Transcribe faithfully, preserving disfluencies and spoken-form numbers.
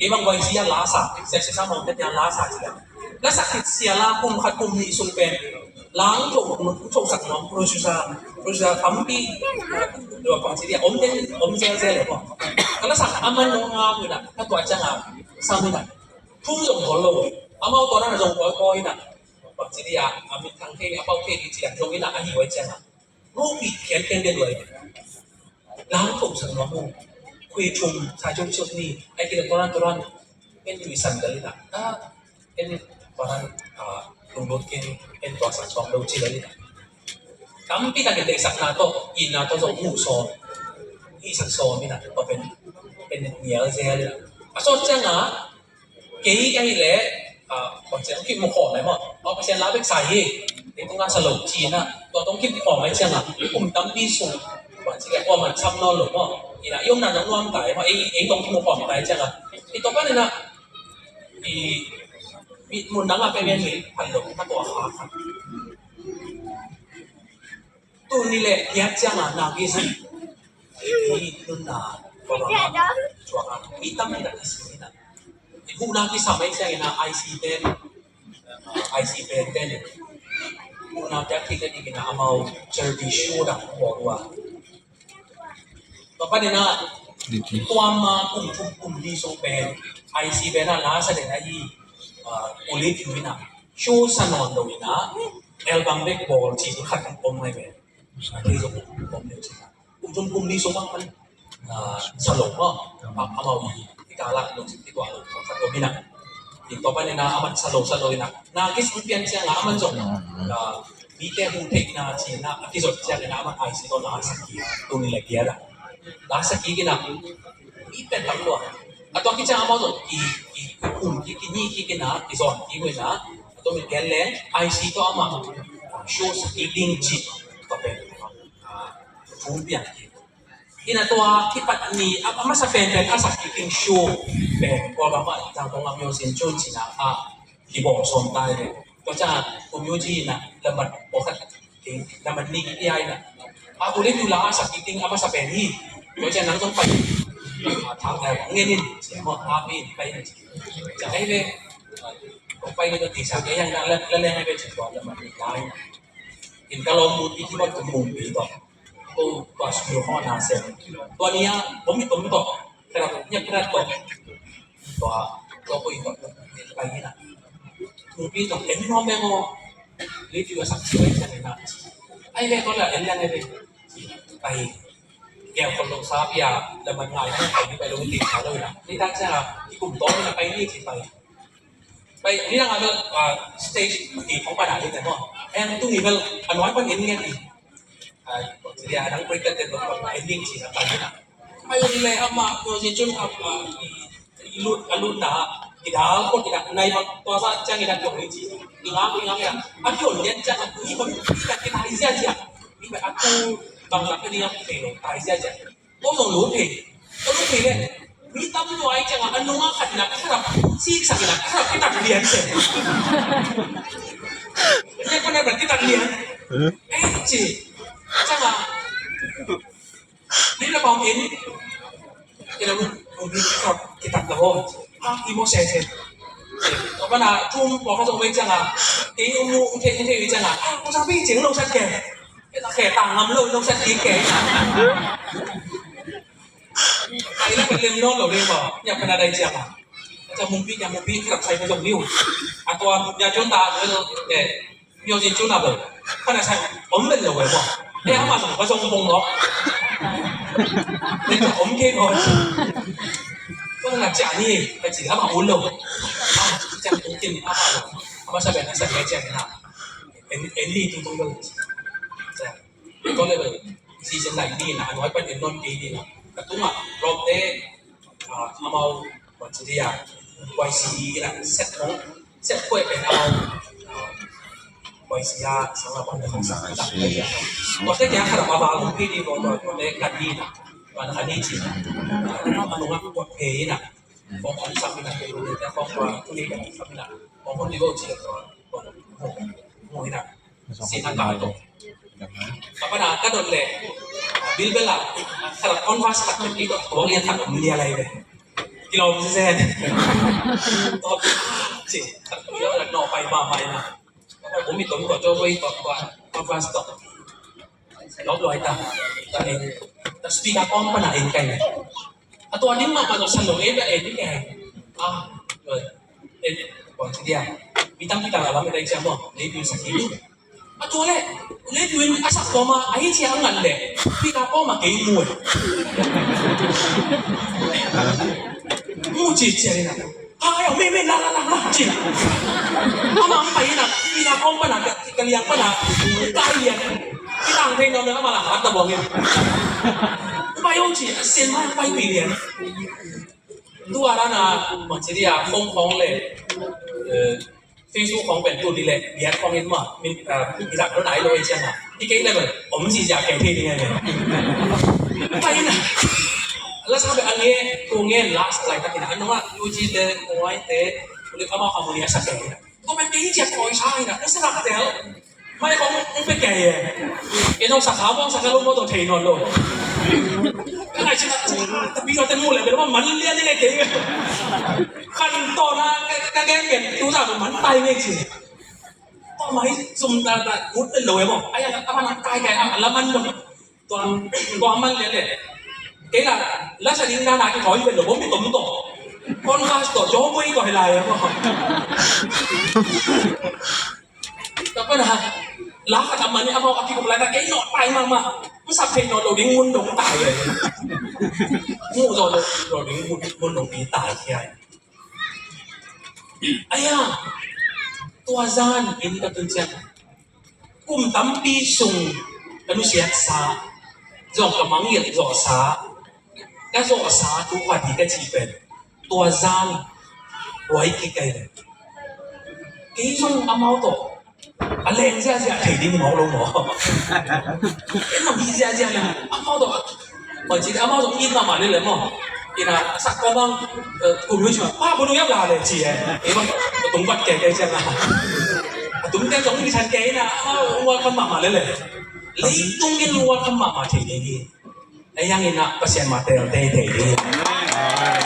Kei bang YC a la sa, sia sia sa mong te tia la sa sia. La sa kit sia la kum khat kum nih sung pen. Lang tho, tho sak nuam, producer, producer tampi. Dua pang si dia, om te, om zel zel le ko. Ka la sa aman nong nga mu na, ka tua chang a, sa mu na. Thum zong hol lo. Amau tua na zong koi koi na. Bang ci dia, a mit thang thei, a pau thei di ci dia, zong ina a hi wai ciang a. Ngo pi khian ken den wai. Lang thong sang ma mu. Khui thum, sa jong siok ni, ai ki da toran toran. Ken tui san dal ina. Ah, ken toran, ah, lunglut ken, ken tua sang suak lo ci dal ina. Tampi tak ken dei sak na to, ina to zong mu so. I sak so mi na, to pen, pen nial zel ina. A so ciang a, Kei ka hih leh, ah, Pasian kimu khawm lai maw? Aw, Pasian la bek sa hi. Ei tungah sa lo ci-in ah, tua tawh kimu khawm lai ciangah, kum tampi sung, Pasian leh tua man sam nawn lo maw? Ina, i omna zong nuam ta hi maw? Ei, ei tawh kimu khawm lai ciangah, i tawh pan ina, i, i mun dangah pen en leh, pan lo, ka tua kha kha. Tuni leh giat ciangah na kisa. I nunna, kua bang, cuangah mi tam hi na kisa hi na. I huhna kisa mai ciangin ah IC pen, IC pen pen. Huhna piak kik le dingin ah amau charity show dang bawl uh a. Tua panin ah tua ma kum thum kum li sung pen IC pen ah la sa den ahi, ah, Olive in ah show sa nawn lo in ah album bek bawl ci khat om mai ve. A thei zong om deuh ci na. Kum thum kum li sung bang pan, ah, sa lo maw. A, amau i, i kala lo ci, i tua lo, khat om ina. I tua pan ina, aman sa lo, sa lo ina. Na kis ung pian ciang a, aman zong, ah, mite hong theihna ci na, a kizot ciang ina, aman IC tawh la sa kik, tuni leh giat a. La sa kik ina, mi pen tam lua. A tua kik ciang amau zong, i, i, i kum kik, i ni kik ina, i zon kik ina. A tua mi pian leh, IC tawh amah, ah, show sa kik ding ci, tua pen. Ah, thum pian kik. Ina tua kipat ni, a, a masa pen pen a sak kik ding show pen, kua bang mah tang kong am yong sin cun cina a kibawl sawm tai le. Tua ciang kum yu ci ina lambat pawlkhat kik, lambat ni kik ai ina. A, Olive in la a sak kik ding a masa pen hi. Tua ciang nang zong pai. A, thang ai ngen in, cia maw, a pi in pai in. Ciang ai ve, kong pai ni tua ti sak ai yang ina la, la leng ai ve ci tua lambat ni lai ina. In ka lawm mu pi ki mawk kum mung pi tua. Ko tua studio khong a na sem. Tua ni a, bom i tom tawh. Kena, nya kena tawh. Tua, tua ko i tawh. Pai ni na. Tung pi tawh, en ni hong beng o. Li tiu a sak tiu a i sak ni na. Ai le ko la, en la ni le. Pai. Tua ko lo sa pia, la man ngai, pai ni pai lo ni sa lo na. Ni ta sa, i kum tawh ni na pai ni ci pai. Pai, ni dang a bel, ah, stage ti khong pan a ding te maw. Heng tung i bel, a nuai pan in ngen i. Ah, tua ci dia, a dang break te tua pan ending ci na pai na. Pai ni le ama, tua ci cun a, ah, i, i lut, a lut na, i dal ko ti na, nai bang, tua sa ciang i na tua ci. I ngam, i ngam ya. A kion lian ciang, a, i kon, i ka ki na i sia sia. I ba a tu, bang la ka ni a ki lo, ta i sia sia. Ko zong lut hi. Ko lut hi le. Mi tam lua i ciangah a nungah khat in a kharap, siksak in a kharap kitak lian se. Nek ko nek kitak lian. Eh, ci. Ciangah. Ni la bang in. Kena mun, mun ni kharap kitak la hom. Ah, i mo se se. Ko pana tum ko ka zong wei ciangah. Kei umu, kei, kei ciangah. Ah, ko sa pi cing lo sat ke. Khe tang ngam lo, nong sat kik kei. Ai la ka lem nawn lo ding maw. Nya pana dai ciang a. Tua mumpi, nya mumpi kharap sai ka zong liu. A tua nya cun ta, eh, myo zin cun a lo. Pana sai om bel lo maw. Eh, ama zong ka zong bong lo. Tua om kei maw. Tua na cia ni, ka ci ama un lo. Cia ni kin ama lo. Ama sa ben na sa ben cia ni na. En, en ni tung tung lo. Tua le bel, season nai ni na, a nuai pan en nawn kei ni na. Ka tungah, Rob te, ah, amau, bang ci dia, Y C na, set khong, set kuai pen amau, ah, Y C a, sang la bang khong sang la. Tua te kia kharap a bang hong pi ni ko tua, tua te kan ni na. Bang kan ni ci na. A nungak tua kei na. Kong kong sang ni na, kei ni na, kong kong ni na, kong kong ni ko ci na. Kong ni na. Sina ka to. Ka pana ka dot le. Bilbel a. Kharap on vas tak ki dot to lian tak om lia lai ve. Kilawm zenzen. Tawp ci. Nawh pai mahmah ina. Om i tom tawh, Joe Boy tawh, tua, tua verse tawh. Lawp luai ta. Ta en. Ta speaker kawm pana en kai ne. A tua ding mahmah tawh sa lo en ta en kai. Ah, en. Kuang ci dia. Mi tampi tang a lam en ai cia maw. Lei pil sa ki. A tua leh, lei pil in a sak kawm a, a hi cia a ngan leh. Speaker kawm a kei mu e. Mu ci cia ina. Hai, au, me, me, la, la, la, la, ci. Ama ang pai ina, ina kawm pana, ka, ka liang pana, ka liang. Kita ang thei nawn, ama la, hat na buang in. Pai ong ci, a sen ma, pai pi lian. Tua rana, ma ci dia, khong khong le. Eh, Facebook khong pen tu ni le, biat khong in ma, min, eh, i zak lo nai lo i ciang a. I kei le, om ci cia kei thei ding ai le. Pai ina. La sa be ang e, kong e, last lai ta ina. Anong a, U G te, Kong Wai te, ulit ama kamu ni a sa kei ina. Ko pen kei cia koi sa ina, ko sa rak tel. Mai kong, kong pe kei e. Kei nong sa kha bong, sa kha lo mo to thei nawn lo. Ka ngai ci na, tapi lo te mu le, be lo man lian ni le kei. Khan to na, ka, ka gen gen, tu sa man tai nge ci. Ko mai sum ta ta, ut lo e mo. Ai, a man tai kai, a la man lo. Tua, tua man lian le. Kei la, la sa ding na na ki thoi ve lo, bom mi tom to. Kon kas to, jo boi to he lai mo. Tua pen ha, la ka ta man ni amau a ki kum lai ta kei no pai ma ma. Mu sap thei no lo ding mun dong tai e. Mu zo lo, lo ding mun, mun dong pi tai kia. Aya, tua zan in ka tun ciang. Kum tampi sung ka nusiatsa, zong ka mangngilh zawhsa, ka zawhsa tu khat hi ka cih pen, tua zan huai kik ka hi. Kei zong amau tawh a leng ziahziah thei ding mawk lo maw? Kei zong hi ziahziah le amau tawh Pai ci, amau zong it mahmah lel leh maw. Ina, a sak kawm bang, eh, kum lui ci mah, pa, bu nu yap la leh ci eh. Eh, bang, tung bat kei kei ciang a. A tum te zong mi san kei ina, amau welcome mahmah lel leh. Leitung in welcome mahmah thei ding hi. Ei hang ina, Pasian mah tel thei thei ding hi.